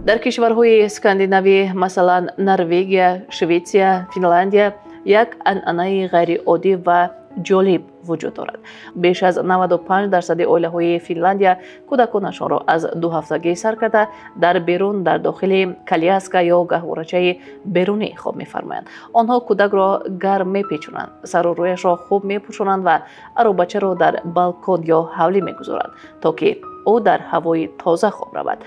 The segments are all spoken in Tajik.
Дар кишварҳои Скандинавӣ, масалан Норвегия, Шветсия, Финляндия, як анъанаи ғайриоддӣ ва ҷолиб вуҷуд дорад. Беш аз 95% оилаҳои Финляндия кӯдаконашонро аз 2 ҳафтагӣ сар карда дар берун, дар дохили коляска ё гаҳворачаи берунӣ хоб мефармоянд. Онҳо кӯдакро гарм мепечонанд, сару рӯяшро хуб мепӯшонанд ва аробачаро дар балкон ё ҳавлӣ мегузоранд, то ки ӯ дар ҳавои тоза хоб равад.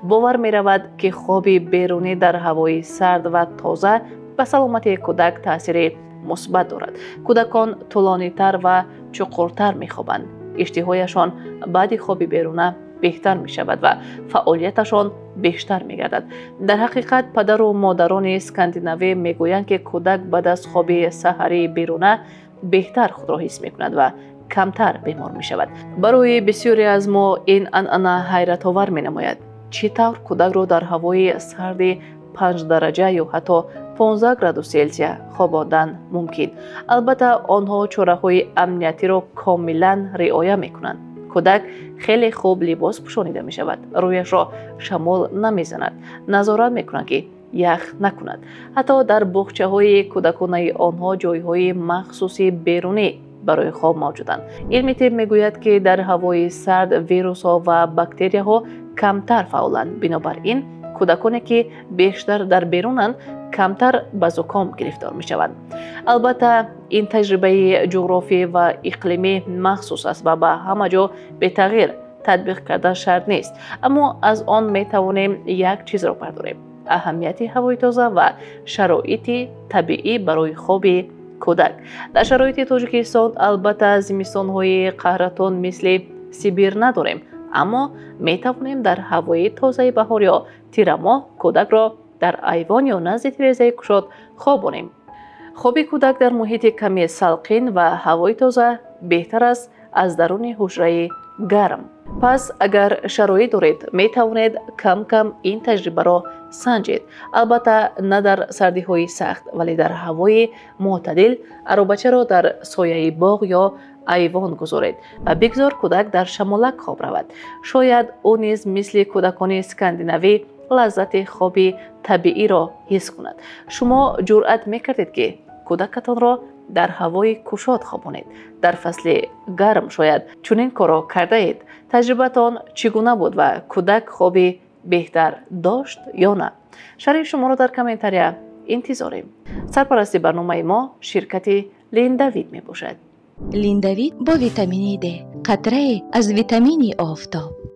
Бовар меравад, ки хоби берунӣ дар ҳавои сард ва тоза ба саломатии кӯдак таъсири мусбат дорад. Кӯдакон тӯлонитар ва чуқуртар мехобанд, иштиҳояшон баъди хоби беруна беҳтар мешавад ва фаъолияташон бештар мегардад. Дар ҳақиқат, падару модарони скандинавӣ мегӯянд, ки кӯдак баъд аз хоби саҳарии беруна беҳтар худро ҳис мекунад ва камтар бемор мешавад. Барои бисёре аз мо ин анъана ҳайратовар менамояд. Чӣ тавр кӯдакро дар ҳавои сарди 5 дараҷа ё ҳатто 15 градус Селсия хобондан мумкин? Албатта, онҳо чораҳои амниятиро комилан риоя мекунанд. Кӯдак хеле хуб либос пӯшонида мешавад, рӯяшро шамол намезанад, назорат мекунанд, ки ях накунад. Ҳатто дар боғчаҳои кӯдаконаи онҳо ҷойҳои махсуси берунӣ барои хоб мавҷуданд. Илми тиб мегӯяд, ки дар ҳавои сард вирусҳо ва бактерияҳо камтар фаъоланд. Бинобар ин, кӯдаконе ки бештар дар берунанд, камтар ба зуком гирифтор мешаванд. Албатта, ин таҷрибаи ҷуғрофӣ ва иқлимӣ махсус аст ва ба ҳама ҷо бетағйир татбиқ кардан шарт нест, аммо аз он метавонем як чизро бардорем: аҳамияти ҳавои тоза ва шароити табиӣ барои хоби кӯдак. Дар шароити Тоҷикистон, албатта, зимистонҳои қаҳратон мисли Сибир надорем, аммо метавонем дар ҳавои тозаи баҳор ё тирамоҳ кӯдакро дар айвон ё назди тирезаи кушод хобонем. Хоби кӯдак дар муҳити каме салқин ва ҳавои тоза беҳтар аст аз даруни ҳуҷраи гарм. Пас, агар шароит доред, метавонед кам кам ин таҷрибаро санҷед. Албатта, на дар сардиҳои сахт, вале дар ҳавои мӯътадил аробачаро дар сояи боғ ё айвон гузоред ва бигзор кӯдак дар шамолак хоб равад. Шояд ӯ низ мисли кӯдакони скандинавӣ лаззати хоби табииро ҳис кунад. Шумо ҷуръат мекардед, ки кӯдакатонро дар ҳавои кушод хобонед дар фасли гарм? Шояд чунин корро кардаед. Таҷрибатон чӣ гуна буд ва кӯдак хоби беҳтар дошт ё на? Шарҳи шуморо дар комментария интизорем. Сарпарасти барномаи мо ширкати Линдавид мебошад. Линдавид бо витамини Д, қатрае аз витамини офтоб.